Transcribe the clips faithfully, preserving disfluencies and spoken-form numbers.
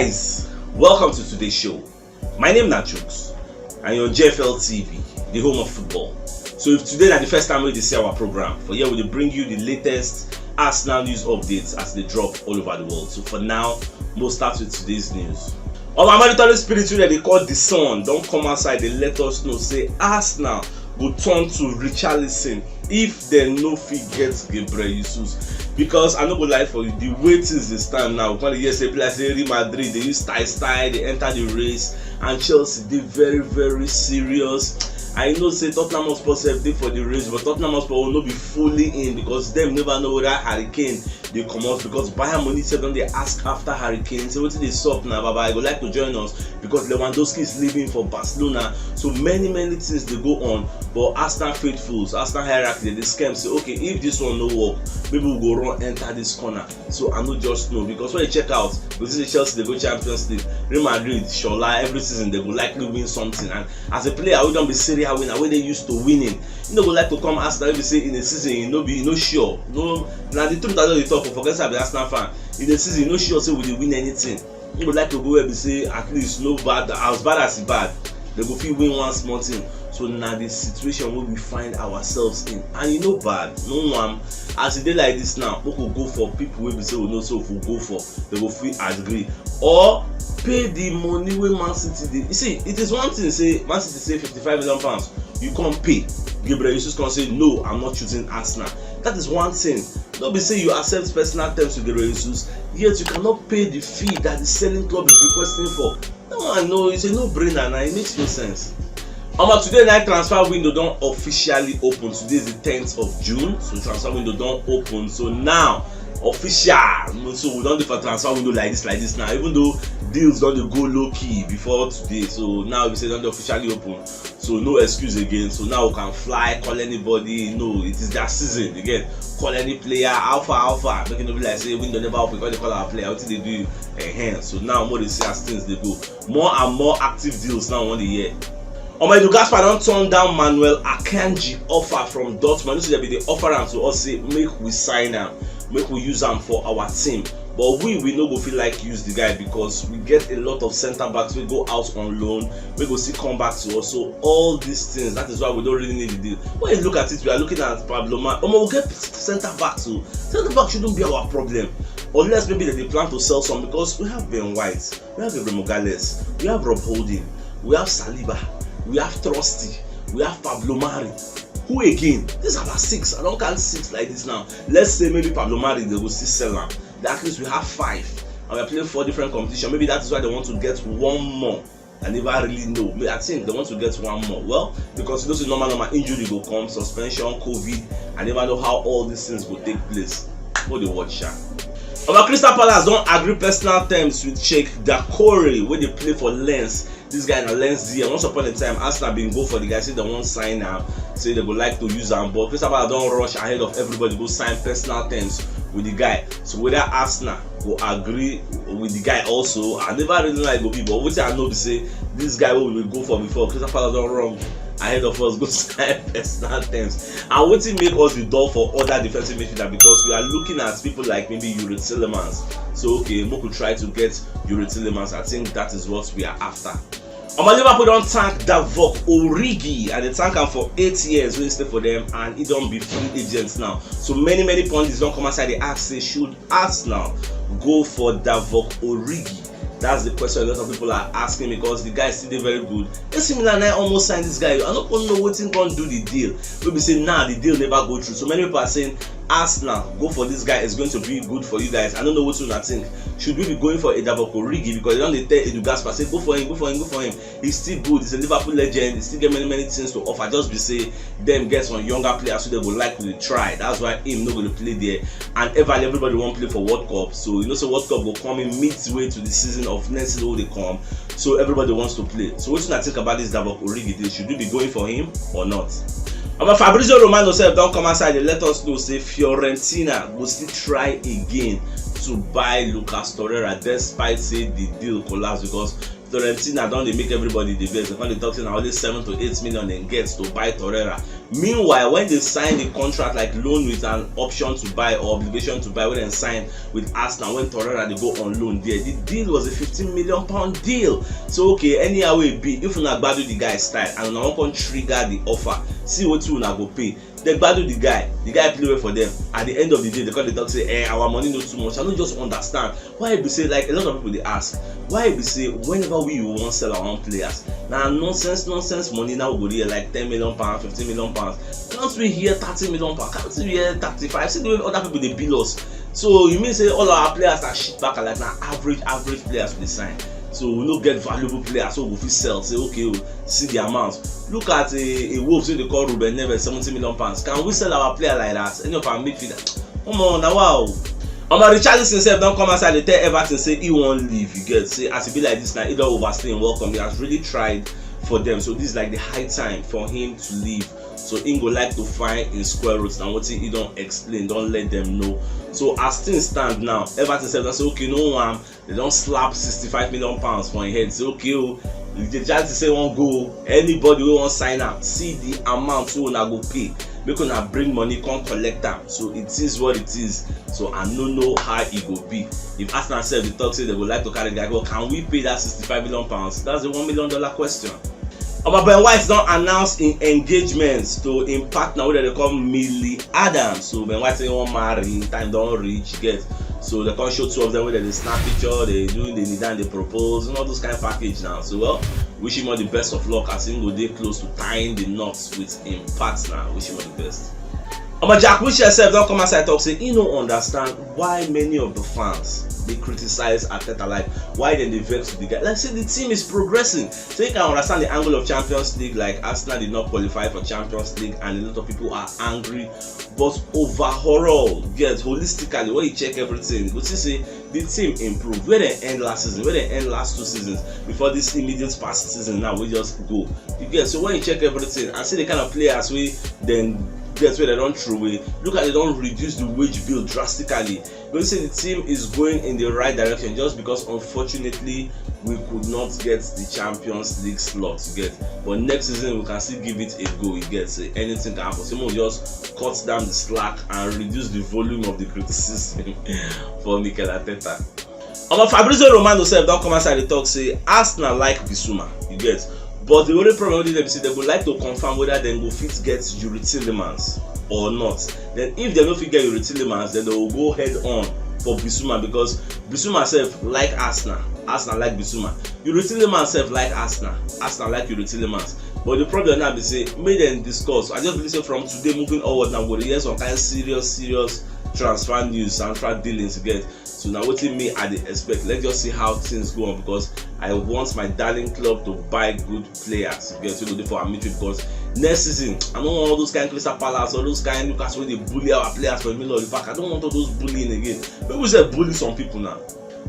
Guys, welcome to today's show. My name na Chooks, and you're on G F L T V, the home of football. So if today na the first time wey you dey see our program, for here we dey bring you the latest Arsenal news updates as they drop all over the world. So for now, we'll start with today's news. Our monitoring spirit wey dem dey call The Sun don come outside dey let us know say Arsenal go turn to Richarlison if dem no fit get Gabriel Jesus, because I no go lie for you, the way things dey stand now, we come dey hear say be like say Real Madrid dey use style style dey enter the race, and Chelsea dey very very serious. I know say Tottenham Hotspur sef dey for the race, but Tottenham Hotspur no be fully in because dem never know whether Harry Kane dey comot, because Bayern Munich sef don dey ask after Harry Kane, say wetin dey sup na, baba, I go like to join us, because Lewandowski is leaving for Barcelona. So many many things dey go on, but Arsenal faithfuls, Arsenal hierarchy, dem dey scam say, okay, if this one no work, maybe we go run enter this corner. So I no just know, because when you check out, you see say Chelsea dey go Champions League, Real Madrid, Shola, every season dem go likely win something, and as a player wey don be serial winner, wey dey used to winning, you no go like to come Arsenal wey be say in a season you no be, you no sure, no, na the truth I don dey talk o, forget say I be Arsenal fan. In a season you no sure say we dey win anything. You go like to go where be say at least no bad, as bad as e bad, dem go fit win one small thing. So na the situation wey we find ourselves in, and e no bad, no one. As e dey like this now, we go go for people wey be say we know say if we go for, dem go fit agree, or pay the money wey Man City dey. You see, it is one thing say Man City say fifty-five million pounds, you come pay, Gabriel Jesus come say, no, I'm not choosing Arsenal. That is one thing. No be say you accept personal terms with Gabriel Jesus, yet you cannot pay the fee that the selling club is requesting for. That one, no, it's a no-brainer, na, it makes no sense. Omo, today night transfer window don officially open. Today is the tenth of June, so transfer window don open. So now, official. Mm, so we don dey for transfer window like this, like this now. Even though deals don dey go low key before today, so now we say don dey officially open. So no excuse again. So now we can fly, call anybody. No, it is their season again. Call any player. How far, how far? Make e no be like say window never open, come dey call our player. Wetin dey do you? Ehen. So now more dey see as things dey go. More and more active deals now on the year. Omo, Edu Gaspar don turn down Manuel Akanji offer from Dortmund. You know say dem bin dey offer am to us, say make we sign am, make we use am for our team. But we, we no go fit like use the guy because we get a lot of centre backs wey go out on loan, wey go still come back to us. So all these things, that is why we don't really need the deal. When you look at it, we are looking at Pablo Mar. Omo, we get centre backs, so centre back shouldn't be our problem, unless maybe dem dey plan to sell some, because we have Ben White, we have Gabriel Magalhaes, we have Rob Holding, we have Saliba, we have Trusty, we have Pablo Mari. Who again? These are about six. I don count six like this now. Let's say maybe Pablo Mari, dem go still sell am. At least we have five. And we are playing four different competition. Maybe that is why dem want to get one more. I never really know. May, I think dem want to get one more. Well, because you know say normal, normal injury go come, suspension, COVID. I never know how all these things go take place. Go dey watch, sha. Omo, Crystal Palace don agree personal terms with Cheick Doucouré, wey dey play for Lens. This guy na Lens D M. Once upon a time, Arsenal bin go for the guy, say dem wan sign am, say dem go like to use am, but Crystal Palace don rush ahead of everybody go sign personal terms with the guy. So whether Arsenal go agree with the guy also, I never really know how e go be, but wetin I know be say this guy wey we bin go for before, Crystal Palace don run ahead of us go sign personal terms. And wetin make us dey dull for other defensive midfielder, because we are looking at people like maybe Youri Tielemans. So okay, make we try to get Youri Tielemans. I think that is what we are after. Omo, Liverpool don thank Divock Origi, and dem thank am for eight years wey e stay for dem, and e don be free agent now. So many many pundits don come outside dey ask say should Arsenal go for Divock Origi? That's the question a lot of people are asking, because the guy still dey very good. A C Milan na almost sign this guy. I no come know wetin come do the deal. Wey be say now the deal never go through. So many people are saying Arsenal go for this guy is going to be good for you guys. I don't know what una think. Should we be going for a Divock Origi? Because dem don dey tell Edu Gaspar say go for him, go for him, go for him. He's still good. He's a Liverpool legend. He still get many many things to offer. Just be say dem get some younger players wey dem go like to dey try. That's why him no go dey play there. And everybody, everybody wan play for World Cup. So you know say World Cup go come in midway to the season of next season wey dey come. So everybody wants to play. So wetin una think about this Divock Origi deal? Should we be going for him or not? Omo, Fabrizio Romano sef don come outside dey let us know say Fiorentina go still try again to buy Lucas Torreira, despite say the deal collapse, because Fiorentina don dey make everybody dey vex. Dem come dey talk say na only seven to eight million dem get to buy Torreira. Meanwhile, when they sign the contract, like, loan with an option to buy or obligation to buy, wey dem sign with Arsenal when Torreira dey go on loan there, the deal was a fifteen million pound deal. So, okay, anyhow e be, if una gbadu the guy style and una wan come trigger the offer, see wetin una go pay. Dem gbadu the guy, the guy play well for them. At the end of the day, dem come dey talk say, "Eh, our money no too much." I no just understand why e be say, like, a lot of people dey ask, why e be say whenever we wan sell our own players, na nonsense, nonsense money now we go dey hear, like, ten million pounds, fifteen million pounds. Can't we hear thirty million pounds? Can't we hear thirty-five? See the way other people dey bill us. So you mean say all our players are shit bag, like, na average, average players we dey sign? So we no get valuable players so we fit sell, say, "Okay o, see the amount." Look at a, a Wolves wey dey call Ruben Neves, seventy million pounds. Can we sell our player like that? Any of our midfielder? Omo, na wa o. Omo, Richarlison sef don come outside dey tell Everton say he wan leave. You get, say as e be like this now, he don overstay him welcome. He has really tried for them, so this is, like, the high time for him to leave. So he go like to find him square roots. Na wetin he don explain, don let them know. So as things stand now, Everton sef don say, "Okay, no one." Dem don slap sixty-five million pounds for him head. Say, "Okay o, if the chance say wan go, anybody wey wan sign am, see the amount wey una go pay. Make una bring money come collect am." So it is what it is. So I no know how e go be. If Arsenal sef dey talk say dem go like to carry the guy go, can we pay that sixty-five million pounds? That's the one million dollar question. Omo, Ben White don announce im engagement to im partner wey dem dey call Millie Adams. So Ben White say he wan marry, time don reach, get. So dem come show two of them wey dem dey snap picture, dey do, dey kneel down, dey propose, and all those kind of package now. So, well, wish him all the best of luck as him go dey close to tying the knots with im partner. Wish him all the best. Omo, Jack Wilshere sef don come outside talk say he no understand why many of the fans dey criticize Arteta, like, why dem dey vex with the guy. Like, say the team is progressing. So you can understand the angle of Champions League, like, Arsenal did not qualify for Champions League and a lot of people are angry. But overall, get, holistically, when you check everything, you go see say the team improve. Where dem end last season, where dem end last two seasons, before this immediate past season now wey just go. You get, so when you check everything and see the kind of players wey dem get, wey dem don throw away, look at, dem don reduce the wage bill drastically. You go see the team is going in the right direction, just because, unfortunately, we could not get the Champions League slot, you get. But next season, we can still give it a go, you get. Say anything can happen. So we just cut down the slack and reduce the volume of the criticism for Mikel Arteta. Omo, Fabrizio Romano sef don come outside dey talk say Arsenal like Bissouma, you get. But the only problem wey dey there be say dem go like to confirm whether dem go fit get Youri Tielemans or not. Then if dem no fit get Youri Tielemans, then dem go go head on for Bissouma, because Bissouma sef like Arsenal. Arsenal like Bissouma. Youri Tielemans sef like Arsenal. Arsenal like Youri Tielemans. But the problem now be say, make dem discuss. I just believe say from today moving onward now, we go dey hear some kind serious, serious transfer news, transfer dealings again. So na wetin me I dey expect. Let's just see how things go on, because I want my darling club to buy good players, you get, wey go dey for our midfield, because next season I no want all those kind Crystal Palace, all those kind Newcastle wey dey bully our players for the middle of the park. I don't want all those bullying again. Make we sef bully some people now.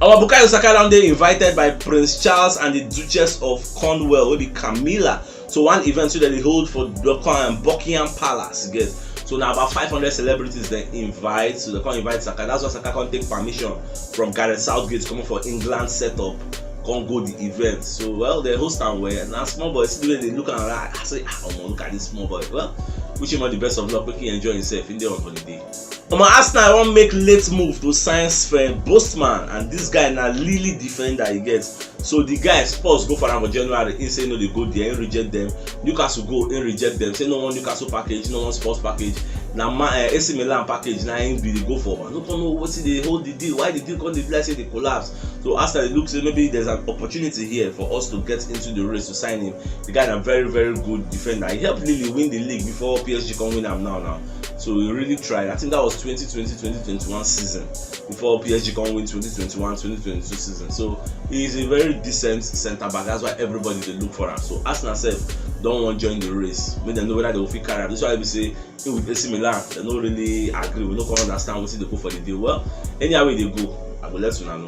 Our Bukayo Saka don dey invited by Prince Charles and the Duchess of Cornwall, wey be Camilla, to one event wey dem dey hold for Buckingham, Buckingham Palace, you get. So na about five hundred celebrities dem invite, so dem come invite Saka. That's why Saka come take permission from Gareth Southgate coming for England setup, come go the event. So, well, dem host am well. Na small boy, see the way dem look am, like, I say, "Ah, omo, look at this small boy." Well, wish him all the best of luck, make he enjoy himself, he dey on holiday. Omo, Arsenal wan make late move to sign Sven Bostman, and this guy na Lille defender, you get. So the guy, Spurs go for am for January, he say no dey go there, he reject them. Newcastle go, he reject them, say no one Newcastle package, no one Spurs package. Na ma, uh, A C Milan package na him be dey go for. I no come know wetin dey hold the deal, why the deal come dey be like say dey collapse. So Arsenal dey look say maybe there's an opportunity here for us to get into the race to sign him. The guy na very, very good defender. He helped Lille win the league before P S G come win am now now. So he really tried. I think that was twenty twenty, twenty twenty-one season before P S G come win twenty twenty-one, twenty twenty-two season. So he is a very decent centre back. That's why everybody dey look for am. So Arsenal sef don wan join the race. Make dem know whether they go fit carry am. That's why I be say, him with A C Milan, dem no really agree. We no come understand wetin dey go for the deal. Well, anyhow e dey go, I go let una know.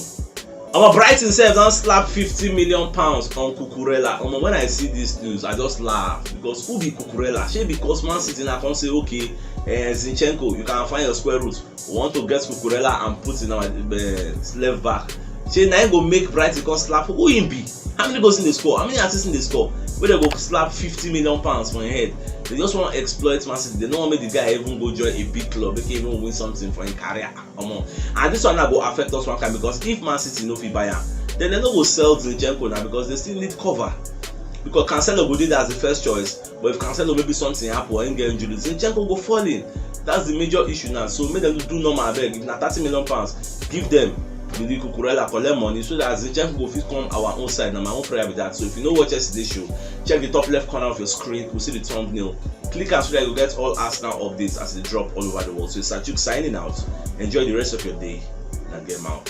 Omo, Brighton sef don slap fifty million pounds on Cucurella. Omo, when I see this news, I just laugh, because who be Cucurella? Shey because Man City na come say, "Okay, eh, Zinchenko, you can find your square root. We want to get Cucurella and put in our, eh, left back." Shey na him go make Brighton come slap? Who him be? How many goals he dey score? How many assists he dey score? Wey dem go slap fifty million pounds for him head. Dem just wan exploit Man City. Dem no wan make the guy even go join a big club, make he even win something for him career. Omo. And this one now go affect us one kind, because if Man City no fit buy am, then dem no go sell Zinchenko now, because dem still need cover. Because Cancelo go dey there as the first choice, but if Cancelo, maybe something happen or him get injury, Zinchenko go fall in. That's the major issue now. So make dem do normal, abeg. If na thirty million pounds, give dem Billy Cucurella, collect money, so that Zinchenko go fit come our own side. Na my own prayer be that. So if you no watch yesterday show, check the top left corner of your screen. You see the thumbnail. Click am so that you get all Arsenal updates as they drop all over the world. So it's Sajuk signing out. Enjoy the rest of your day and get out.